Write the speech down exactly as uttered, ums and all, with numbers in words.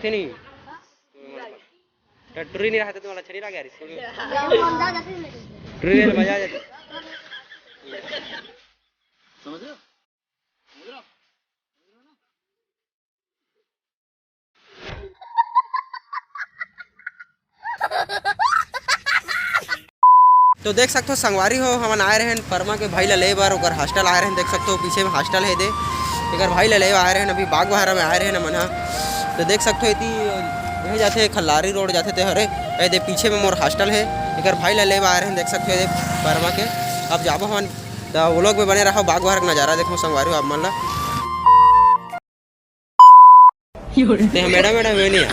से नहीं। टट्टुरी नहीं रहता तुम्हारा अच्छा नहीं लगा यार स्कूल में। टट्टुरी में मजा आ जाता। समझ रहे हो? तो देख सकथो संगवारी हो, हमन आए रहन परमा के भाई ला ले बर, ओकर हॉस्टल आए रहन। देख सकथो पीछे में हॉस्टल हे दे, एकर भाई ला ले आए रहन, अभी बागबहरा में आए रहन हमन ह। तो देख सकथो एती यही जाथे खल्लारी रोड जाथे ते हरे, ए दे पीछे में मोर हॉस्टल हे, एकर भाई ला ले बर आए रहन। देख सकथो ए दे परमा के, अब जाबो हमन। त व्लॉग में बने रहो, बागबहरा के नजारा देखो संगवारी हो आप मन ला। ते ह मैडम, मैडम, वे नहीं है।